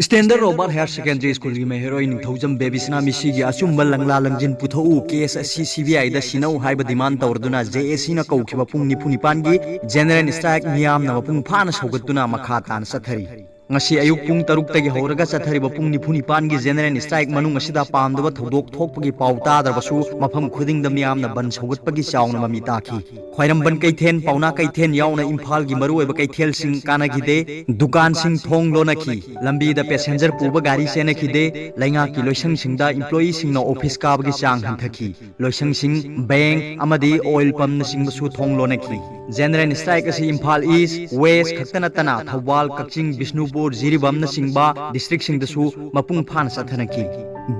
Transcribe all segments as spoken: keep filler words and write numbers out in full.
Standard Robert Higher Secondary Schoolꯒꯤ ꯃꯍꯩꯔꯣꯏ ꯅꯤꯡꯊꯧꯖꯝ ꯕꯦꯕꯤꯁꯅꯥ ꯃꯤꯁꯤꯒꯤ ꯑꯆꯨꯝꯕ ꯂꯪꯂꯥ ꯂꯪꯖꯤꯟ ꯄꯨꯊꯣꯛꯎ, case ꯑꯁꯤ ꯁꯤ ꯕꯤ ꯑꯥꯏꯗ ꯁꯤꯟꯅꯧ ꯍꯥꯏꯕ ꯗꯤꯃꯥꯟ ꯇꯧꯔꯗꯨꯅ ꯖꯦ ꯑꯦ ꯁꯤꯅ ꯀꯧꯈꯤꯕ ꯄꯨꯡ ꯅꯤꯐꯨ ꯅꯤꯄꯥꯟꯒꯤ ꯖꯦꯅꯔꯦꯜ ꯁ꯭ꯇ꯭ꯔꯥꯏꯛ ꯃꯤꯌꯥꯝꯅ ꯃꯄꯨꯡ ꯐꯥꯅ ꯁꯧꯒꯠꯇꯨꯅ ꯃꯈꯥ ꯇꯥꯅ ꯆꯠꯊꯔꯤ꯫ ꯉꯁꯤ ꯑꯌꯨꯛ ꯄꯨꯡ ꯇꯔꯨꯛꯇꯒꯤ ꯍꯧꯔꯒ ꯆꯠꯊꯔꯤꯕ ꯄꯨꯡ ꯅꯤꯐꯨ ꯅꯤꯄꯥꯟꯒꯤ ꯖꯦꯅꯔꯦꯜ ꯁ꯭ꯇ꯭ꯔꯥꯏꯛ ꯃꯅꯨꯡ ꯑꯁꯤꯗ ꯄꯥꯝꯗꯕ ꯊꯧꯗꯣꯛ ꯊꯣꯛꯄꯒꯤ ꯄꯥꯎ ꯇꯥꯗ꯭ꯔꯕꯁꯨ, ꯃꯐꯝ ꯈꯨꯗꯤꯡꯗ ꯃꯤꯌꯥꯝꯅ ꯕꯟ ꯁꯧꯒꯠꯄꯒꯤ ꯆꯥꯎꯅ ꯃꯃꯤ ꯇꯥꯈꯤ꯫ ꯈ꯭ꯋꯥꯏꯔꯝꯕꯟ ꯀꯩꯊꯦꯜ, ꯄꯥꯎꯅꯥ ꯀꯩꯊꯦꯜ ꯌꯥꯎꯅ ꯏꯝꯐꯥꯜꯒꯤ ꯃꯔꯨꯑꯣꯏꯕ ꯀꯩꯊꯦꯜꯁꯤꯡ ꯀꯥꯟꯅꯈꯤꯗꯦ꯫ ꯗꯨꯀꯥꯟꯁꯤꯡ ꯊꯣꯡ ꯂꯣꯟꯅꯈꯤ꯫ ꯂꯝꯕꯤꯗ ꯄꯦꯁꯦꯟꯖꯔ ꯄꯨꯕ ꯒꯥꯔꯤ ꯆꯦꯟꯅꯈꯤꯗꯦ꯫ ꯂꯩꯉꯥꯛꯀꯤ ꯂꯣꯏꯁꯪꯁꯤꯡꯗ ꯏꯝꯄ꯭ꯂꯣꯌꯤꯁꯤꯡꯅ ꯑꯣꯐꯤꯁ ꯀꯥꯕꯒꯤ ꯆꯥꯡ ꯍꯟꯊꯈꯤ꯫ ꯂꯣꯏꯁꯪꯁꯤꯡ, ꯕꯦꯡꯛ ꯑꯃꯗꯤ ꯑꯣꯏꯜ ꯄꯝꯅꯆꯤꯡꯕꯁꯨ ꯊꯣꯡ ꯂꯣꯟꯅꯈꯤ꯫ ꯖꯦꯅꯔꯦꯜ ꯁ꯭ꯇ꯭ꯔꯥꯏꯛ ꯑꯁꯤ ꯏꯝꯐꯥꯜ ꯏꯁ, ꯋꯦꯁ ꯈꯛꯇ ꯅꯠꯇꯅ ꯊꯧꯕꯥꯜ, ꯀꯛꯆꯤꯡ, ꯕꯤꯁꯅꯨꯄꯨꯔ, ꯖꯤꯔꯤꯕꯥꯝꯅꯆꯤꯡꯕ ꯗꯤꯁꯇ꯭ꯔꯤꯛꯁꯤꯡꯗꯁꯨ ꯃꯄꯨꯡ ꯐꯥꯅ ꯆꯠꯊꯅꯈꯤ꯫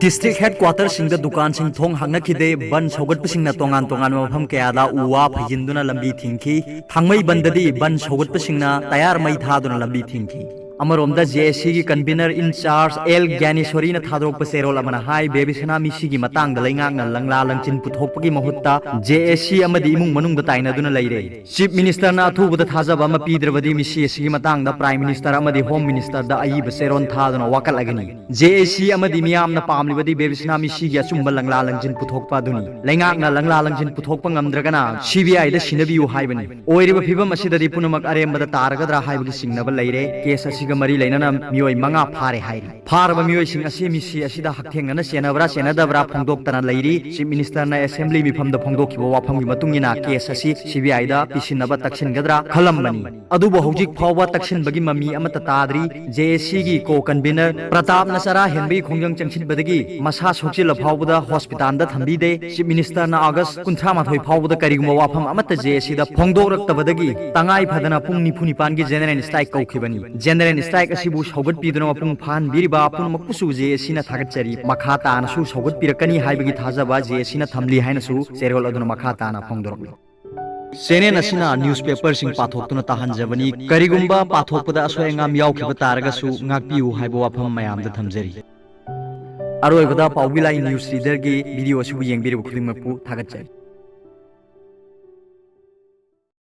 ꯗꯤꯁꯇ꯭ꯔꯤꯛ ꯍꯦꯗꯀ꯭ꯋꯥꯇꯔꯁꯤꯡꯗ ꯗꯨꯀꯥꯟꯁꯤꯡ ꯊꯣꯡ ꯍꯥꯡꯅꯈꯤꯗꯦ꯫ ꯕꯟ ꯁꯧꯒꯠꯄꯁꯤꯡꯅ ꯇꯣꯉꯥꯟ ꯇꯣꯉꯥꯟꯕ ꯃꯐꯝ ꯀꯌꯥꯗ ꯎ ꯋꯥ ꯐꯩꯖꯤꯟꯗꯨꯅ ꯂꯝꯕꯤ ꯊꯤꯡꯈꯤ꯫ ꯊꯥꯡꯃꯩꯕꯟꯗꯗꯤ ꯕꯟ ꯁꯧꯒꯠꯄꯁꯤꯡꯅ ꯇꯌꯥꯔ ꯃꯩ ꯊꯥꯗꯨꯅ ꯂꯝꯕꯤ ꯊꯤꯡꯈꯤ꯫ ꯑꯃꯔꯣꯝꯗ, ꯖꯦ ꯑꯦ ꯁꯤꯒꯤ ꯀꯟꯚꯤꯅꯔ ꯏꯟ ꯆꯥꯔꯖ ꯑꯦꯜ ꯒ꯭ꯌꯥꯅꯦꯁ꯭ꯋꯔꯤꯅ ꯊꯥꯗꯣꯔꯛꯄ ꯆꯦꯔꯣꯜ ꯑꯃꯅ ꯍꯥꯏ, ꯕꯦꯕꯤꯁꯅꯥ ꯃꯤꯁꯤꯒꯤ ꯃꯇꯥꯡꯗ ꯂꯩꯉꯥꯛꯅ ꯂꯪꯂꯥ ꯂꯪꯆꯤꯟ ꯄꯨꯊꯣꯛꯄꯒꯤ ꯃꯍꯨꯠꯇ ꯖꯦ ꯑꯦ ꯁꯤ ꯑꯃꯗꯤ ꯏꯃꯨꯡ ꯃꯅꯨꯡꯗ ꯇꯥꯏꯅꯗꯨꯅ ꯂꯩꯔꯦ꯫ ꯆꯤꯐ ꯃꯤꯅꯤꯁꯇꯔꯅ ꯑꯊꯨꯕꯗ ꯊꯥꯖꯕ ꯑꯃ ꯄꯤꯗ꯭ꯔꯕꯗꯤ ꯃꯤꯁꯤ ꯑꯁꯤꯒꯤ ꯃꯇꯥꯡꯗ ꯄ꯭ꯔꯥꯏꯝ ꯃꯤꯅꯤꯁꯇꯔ ꯑꯃꯗꯤ ꯍꯣꯝ ꯃꯤꯅꯤꯁꯇꯔꯗ ꯑꯏꯕ ꯆꯦꯔꯣꯜ ꯊꯥꯗꯨꯅ ꯋꯥꯀꯠꯂꯒꯅꯤ꯫ ꯖꯦ ꯑꯦ ꯁꯤ ꯑꯃꯗꯤ ꯃꯤꯌꯥꯝꯅ ꯄꯥꯝꯂꯤꯕꯗꯤ ꯕꯦꯕꯤꯁꯅꯥ ꯃꯤꯁꯤꯒꯤ ꯑꯆꯨꯝꯕ ꯂꯪꯂꯥ ꯂꯪꯖꯤꯟ ꯄꯨꯊꯣꯛꯄ ꯑꯗꯨꯅꯤ꯫ ꯂꯩꯉꯥꯛꯅ ꯂꯪꯂꯥ ꯂꯪꯖꯤꯟ ꯄꯨꯊꯣꯛꯄ ꯉꯝꯗ꯭ꯔꯒꯅ ꯁꯤ ꯕꯤ ꯑꯥꯏꯗ ꯁꯤꯟꯅꯕꯤꯌꯨ ꯍꯥꯏꯕꯅꯤ꯫ ꯑꯣꯏꯔꯤꯕ ꯐꯤꯕꯝ ꯑꯁꯤꯗꯗꯤ ꯄꯨꯝꯅꯃꯛ ꯑꯔꯦꯝꯕꯗ ꯇꯥꯔꯒꯗ꯭ꯔꯥ ꯍꯥꯏꯕꯒꯤ ꯆꯤꯡꯅꯕ ꯂꯩꯔꯦ꯫ ꯀꯦꯁ ꯑꯁꯤꯒ ꯃꯔꯤ ꯂꯩꯅꯅ ꯃꯤꯑꯣꯏ ꯃꯉꯥ ꯐꯥꯔꯦ ꯍꯥꯏꯔꯤ꯫ ꯐꯥꯔꯕ ꯃꯤꯑꯣꯏꯁꯤꯡ ꯑꯁꯤ ꯃꯤꯁꯤ ꯑꯁꯤꯗ ꯍꯛꯊꯦꯡꯅꯅ ꯆꯦꯟꯅꯕ꯭ꯔꯥ ꯆꯦꯟꯅꯗꯕ꯭ꯔꯥ ꯐꯣꯡꯗꯣꯛꯇꯅ ꯂꯩꯔꯤ꯫ ꯆꯤꯐ ꯃꯤꯅꯤꯁꯇꯔꯅ ꯑꯦꯁꯦꯝꯕ꯭ꯂꯤ ꯃꯤꯐꯝꯗ ꯐꯣꯡꯗꯣꯛꯈꯤꯕ ꯋꯥꯐꯝꯒꯤ ꯃꯇꯨꯡ ꯏꯟꯅ ꯀꯦꯁ ꯑꯁꯤ ꯁꯤ ꯕꯤ ꯑꯥꯏꯗ ꯄꯤꯁꯤꯟꯅꯕ ꯇꯛꯁꯤꯟꯒꯗ꯭ꯔꯥ ꯈꯜꯂꯝꯕꯅꯤ꯫ ꯑꯗꯨꯕꯨ ꯍꯧꯖꯤꯛ ꯐꯥꯎꯕ ꯇꯛꯁꯤꯟꯕꯒꯤ ꯃꯃꯤ ꯑꯃꯠꯇ ꯇꯥꯗ꯭ꯔꯤ꯫ ꯖꯦ ꯑꯦ ꯁꯤꯒꯤ ꯀꯣ ꯀꯟꯚꯤꯅꯔ ꯄ꯭ꯔꯇꯥꯞꯅ ꯆꯔꯥ ꯍꯦꯟꯕꯒꯤ ꯈꯣꯡꯖꯪ ꯆꯪꯁꯤꯟꯕꯗꯒꯤ ꯃꯁꯥ ꯁꯣꯛꯆꯤꯜꯂ ꯐꯥꯎꯕꯗ ꯍꯣꯁꯄꯤꯇꯥꯜꯗ ꯊꯝꯕꯤꯗꯦ꯫ ꯆꯤꯐ ꯃꯤꯅꯤꯁꯇꯔꯅ ꯑꯥꯒꯁ ꯀꯨꯟꯊ꯭ꯔꯥ ꯃꯥꯊꯣꯏ ꯐꯥꯎꯕꯗ ꯀꯔꯤꯒꯨꯝꯕ ꯋꯥꯐꯝ ꯑꯃꯠꯇ ꯖꯦ ꯑꯦ ꯁꯤꯗ ꯐꯣꯡꯗꯣꯛꯂꯛꯇꯕꯗꯒꯤ ꯇꯉꯥꯏ ꯐꯗꯅ ꯄꯨꯡ ꯅꯤꯐꯨ ꯅꯤꯄꯥꯟꯒꯤ ꯖꯦꯅꯔꯦꯜ ꯁ꯭ꯇ꯭ꯔꯥꯏꯛ ꯀꯧꯈꯤꯕꯅꯤ꯫ ꯖꯦꯅꯔꯦꯜ ꯁ꯭ꯇ꯭ꯔꯥꯏꯛ ꯑꯁꯤꯕꯨ ꯁꯧꯒꯠꯄꯤꯗꯨꯅ ꯃꯄꯨꯡ ꯐꯥꯍꯟꯕꯤꯔꯤꯕ ꯄꯨꯝꯅꯃꯛꯄꯨꯁꯨ ꯖꯦ ꯑꯦ ꯁꯤꯅ ꯊꯥꯒꯠꯆꯔꯤ꯫ ꯃꯈꯥ ꯇꯥꯅꯁꯨ ꯁꯧꯒꯠꯄꯤꯔꯛꯀꯅꯤ ꯍꯥꯏꯕꯒꯤ ꯊꯥꯖꯕ ꯖꯦ ꯑꯦ ꯁꯤꯅ ꯊꯝꯂꯤ ꯍꯥꯏꯅꯁꯨ ꯆꯦꯔꯣꯜ ꯑꯗꯨꯅ ꯃꯈꯥ ꯇꯥꯅ ꯐꯣꯡꯗꯣꯔꯛꯂꯤ꯫ ꯆꯦꯅꯦꯜ ꯑꯁꯤꯅ ꯅ꯭ꯌꯨꯁ ꯄꯦꯄꯔꯁꯤꯡ ꯄꯥꯊꯣꯛꯇꯨꯅ ꯇꯥꯍꯟꯖꯕꯅꯤ꯫ ꯀꯔꯤꯒꯨꯝꯕ ꯄꯥꯊꯣꯛꯄꯗ ꯑꯁꯣꯏ ꯑꯉꯥꯝ ꯌꯥꯎꯈꯤꯕ ꯇꯥꯔꯒꯁꯨ ꯉꯥꯛꯄꯤꯌꯨ ꯍꯥꯏꯕ ꯋꯥꯐꯝ ꯃꯌꯥꯝꯗ ꯊꯝꯖꯔꯤ꯫ ꯑꯔꯣꯏꯕꯗ ꯄꯥꯎꯕꯤ ꯂꯥꯏ ꯅ꯭ꯌꯨꯁ ꯔꯤꯗꯔꯒꯤ ꯚꯤꯗꯤꯑꯣ ꯑꯁꯤꯕꯨ ꯌꯦꯡꯕꯤꯔꯤꯕ ꯈꯨꯗꯤꯡꯃꯛꯄꯨ ꯊꯥꯒꯠꯆꯔꯤ꯫